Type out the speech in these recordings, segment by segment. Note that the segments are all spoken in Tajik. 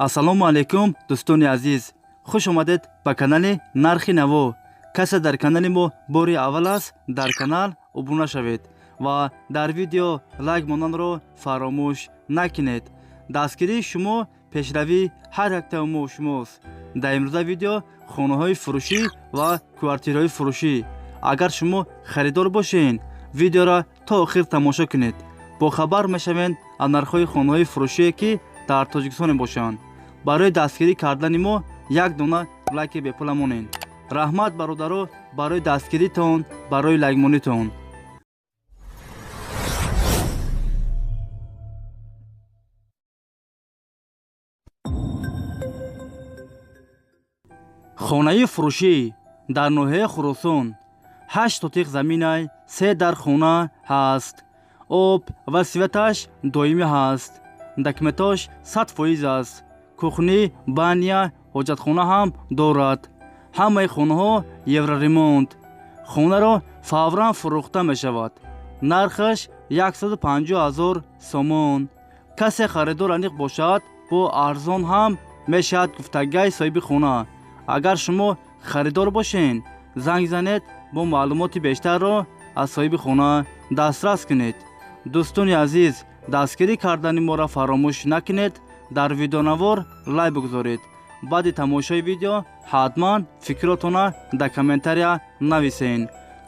Ассалому алайкум, дӯстони азиз. Хуш омадед ба канали Нархи Наво. Касе дар канали мо бори аввал аст, дар канал обуна шавед ва дар видео лайк монданро фаромӯш накунед. Дастгирии шумо пешравии ҳар яктаи мо шумост. Дар имрӯза видео хонаҳои фурӯшӣ ва квартираҳои фурӯшӣ. Агар шумо харидор бошед, видеоро то охир тамошо кунед. Бохабар мешавед аз нархҳои хонаҳои фурӯшие, ки дар Тоҷикистон мебошанд. Барои дастгирӣ кардани мо як дона лайки бепула монед. Раҳмат, бародаро, барои дастгиритон, барои лайкмонитон. Хонаи фурӯшӣ дар ноҳияи Хуросон, 8 сотиқ заминай, 3 дар хона ҳаст. Об ва светаш доимӣ ҳаст. Документош 100% аст. Кухни, баня, ҳоҷатхона ҳам дорад. Ҳамаи хонаҳо евроремонт. Хонаро фавран фурӯхта мешавад. Нархаш 150 000 сомон. Касе харидор аниқ бошад, бо арзон ҳам мешавад, гуфтагай соҳиби хона. Агар шумо харидор бошед, занг занед, бо маълумоти бештарро аз соҳиби хона дастрас кунед. Дӯстони азиз, дастгирӣ кардани моро фаромӯш накунед. Дар видеонавор лайк бигузоред. Баъди тамошои видео ҳатман фикротона дар комментария нависен.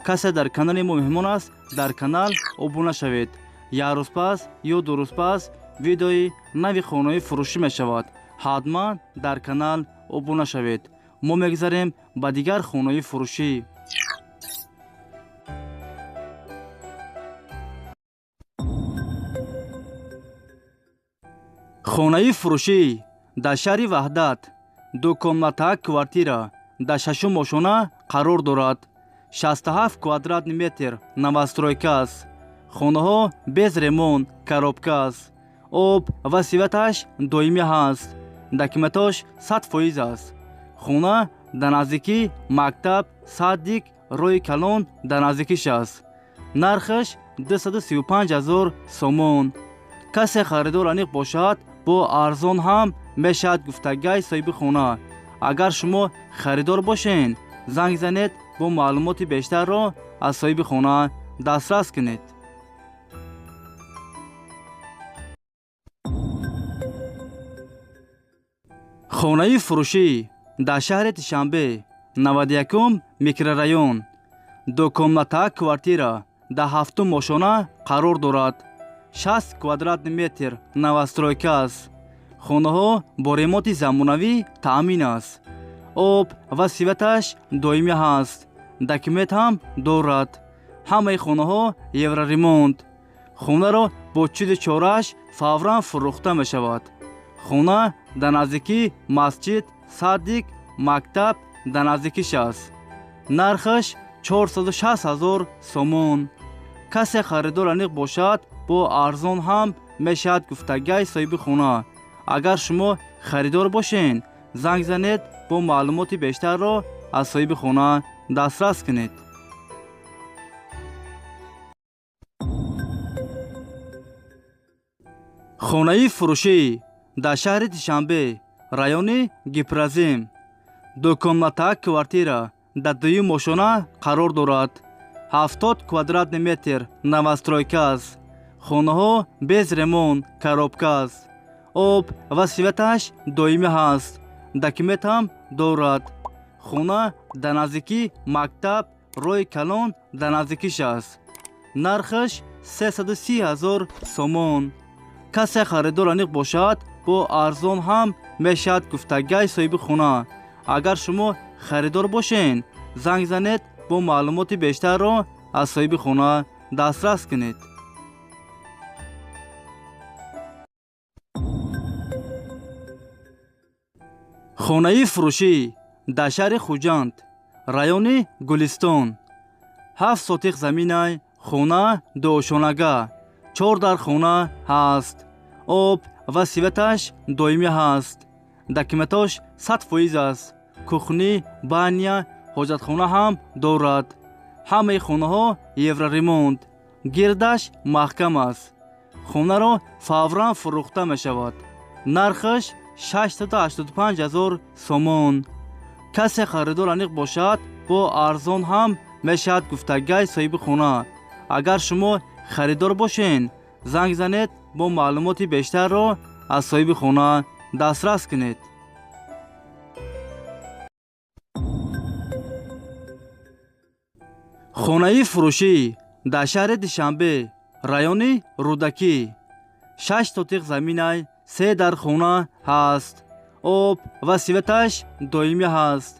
Касе дар канали мо меҳмон аст, дар канал обуна шавед. Як рӯз пас ё 2 рӯз пас видеои нави хонаҳои фурӯшӣ мешавад. Ҳатман дар канал обуна шавед. Мо мегзарем ба дигар хонаҳои фурӯшӣ. Хонаи фурӯшӣ дар шаҳри Ваҳдат, 2 комната квартира дар шашум ошона қарор дорад. 67 квадратный метр, новостройка аст. Хонаҳо без ремонт, коробка аст. Об ва светаш доимӣ ҳаст. Документош 100% аст. Хона дар наздикӣ мактаб, садик, роҳи калон дар наздикиш аст. Нархаш 235 000 сомон. Касе харидор аниқ бошад, бо арзон ҳам мешавад, гуфтагай соҳиби хона. Агар шумо харидор бошед, занг занед, бо маълумоти бештарро аз соҳиби хона дастрас кунед. Хонаи фурӯшӣ дар шаҳри Душанбе, 91 микрорайон, 2 комната квартира дар ҳафтум ошона қарор дорад. 60 квадратный метр, новостройка аст. Хонаҳо бо ремонти замонавӣ таъмин аст. Об ва светаш доимӣ ҳаст. Документ ҳам дорад. Ҳамаи хонаҳо евроремонт. Хонаро бо чизи чорааш фавран фурӯхта мешавад. Хона дар наздикӣ масҷид, садик, мактаб дар наздикиш аст. Нархаш 460 000 сомон. Касе харидор аниқ бошад, бо арзон ҳам мешавад, гуфтагай соҳиби хона. Агар шумо харидор бошед, занг занед, бо маълумоти бештарро аз соҳиби хона дастрас кунед. Хонаи фурӯшӣ дар шаҳри Душанбе, райони Гипрозем, 2 комната квартира дар дуюм ошона қарор дорад. 70 квадратный метр, новостройка аст. Хонаҳо без ремонт, коробка аст. Об ва светаш доимӣ ҳаст. Документ ҳам дорад. Хона дар наздикӣ мактаб, роҳи калон дар наздикиш аст. Нархаш 330 000 сомон. Касе харидор аниқ бошад, бо арзон ҳам мешавад, гуфтагай соҳиби хона. Агар шумо харидор бошед, занг занед, бо маълумоти бештарро аз соҳиби хона дастрас кунед. Хонаи фурӯшӣ дар шаҳри Хуҷанд, райони Гулистон, 7 сотиқ заминай, хона дуошонага, 4 дар хона ҳаст. Об ва светаш доимӣ ҳаст. Документош 100% аст. Кухни, баня, ҳоҷатхона ҳам дорад. Ҳамаи хонаҳо евроремонт. Гирдаш маҳкам аст. Хонаро фавран фурӯхта мешавад. Нархаш 685 ҳазор сомон. Касе харидор аниқ бошад, бо арзон ҳам мешавад гуфтагай соҳиби хона. Агар шумо харидор бошен, занг занед, бо маълумоти бештарро аз соҳиби хона дастрас кунед. Хонаи фурӯшӣ дар шаҳри Душанбе, райони Рӯдакӣ. 6 сотиқ заминай, 3 дар хона ҳаст. Об ва светаш доимӣ ҳаст.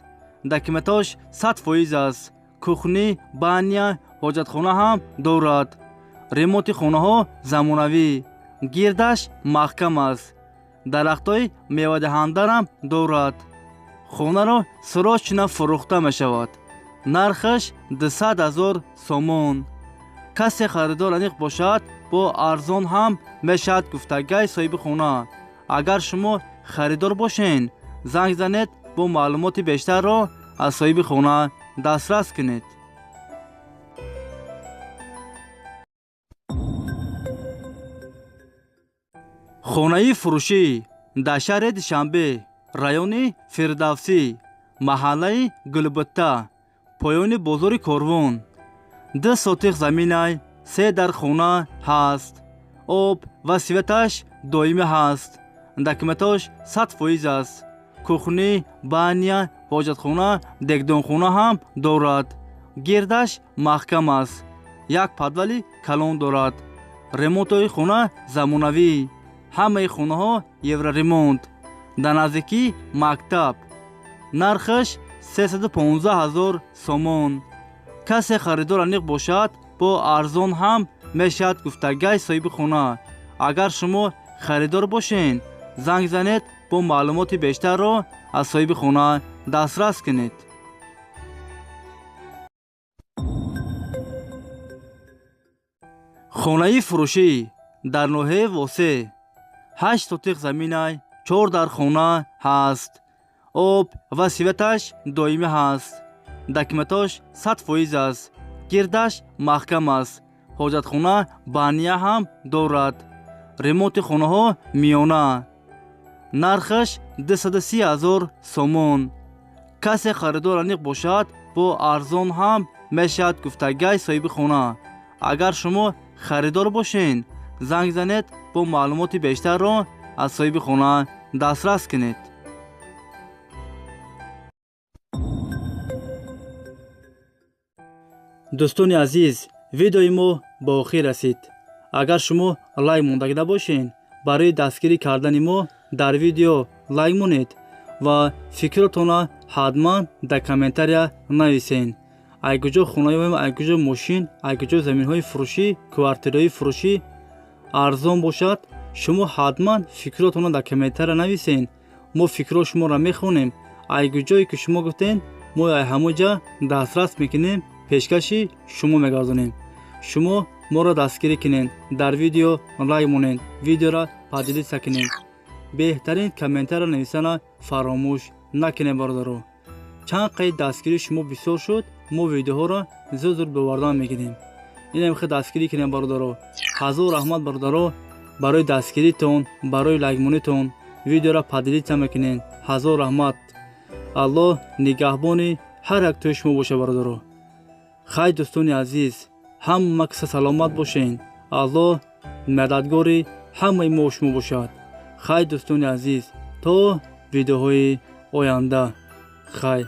Документош 100% аст. Кухни, баня, ҳоҷатхона ҳам дорад. Ремонти хонаҳо замонавӣ. Гирдаш маҳкам аст. Дарахтҳои мевадиҳандарам дорад. Хонаро срочно фурӯхта мешавад. Нархаш 200 ҳазор сомон. Касе харидор аниқ бошад, бо арзон ҳам мешавад гуфтагай соҳиби хона. Агар шумо харидор бошен, занг занед, бо маълумоти бештарро аз соҳиби хона дастрас кунед. Хонаи фурӯшӣ дар шаҳри Душанбе, райони Фирдавсӣ, маҳаллаи Гулбутта, поёни бозори Корвон. 2 сотиқ заминай, 3 дар хона ҳаст. Об ва светаш доимӣ ҳаст. Документош 100% аст. Кухни, баня, ҳоҷатхона, дегдонхона ҳам дорад. Гирдаш маҳкам аст. Як подвали калон дорад. Ремонтҳои хона замонавӣ. Ҳамаи хонаҳо евроремонт. Дар наздикӣ мактаб. Нархаш 315 ҳазор сомон. Касе харидор аниқ бошад, бо арзон ҳам мешавад гуфтагай соҳиби хона. Агар шумо харидор бошен, занг занед, бо маълумоти бештарро аз соҳиби хона дастрас кунед. Хонаи фурӯшӣ дар ноҳияи Восеъ. 8 сотиқ заминай, 4 дар хона ҳаст. Об ва светаш доимӣ ҳаст. Документош 100% аст. Гирдаш маҳкам аст. Ҳоҷатхона, баня ҳам дорад. Ремонти хонаҳо миёна. Нархаш 230 ҳазор сомон. Касе харидор аниқ бошад, бо арзон ҳам мешавад гуфтагай соҳиби хона. Агар шумо харидор бошен, занг занед, бо маълумоти бештарро аз соҳиби хона дастрас кунед. Дӯстони азиз, видеои мо ба охир расид. Агар шумо лайк мондагида бошед, барои дастгирӣ кардани мо дар видео лайк монед ва фикротонро ҳатман дар комментария нависед. Ай куҷо хонаёем, ай куҷо мошин, ай куҷо заминҳои фурӯшӣ, квартираҳои фурӯшӣ арзон бошад, шумо ҳатман фикротонро дар комментария нависед. Мо фикрҳо шуморо мехонем. Ай куҷое ки шумо гуфтед, мо ай ҳамон ҷа дастрас мекунем, пешкаши шумо мегардонем. Шумо моро дастгирӣ кунед, дар видео лайк монед, видеоро поделиться кунед. Беҳтарин комментария нависана фаромӯш накунед, бародаро. Чанд қайд дастгирии шумо бисёр шуд, мо видеоҳоро зуд зуд бовардан мегирем. Инам хел дастгирӣ кунед, бародаро. Ҳазор раҳмат, бародаро, барои дастгиритон, барои лайкмонитон, видеоро поделиться мекунед. Ҳазор раҳмат. Аллоҳ нигаҳбони ҳар як тои шумо боша, бародаро. Хай дӯстони азиз, ҳама каса саломат бошен. Аллоҳ мададгори ҳамаи мо шумо бошад. Хай дӯстони азиз, то видеоҳои оянда. Хай.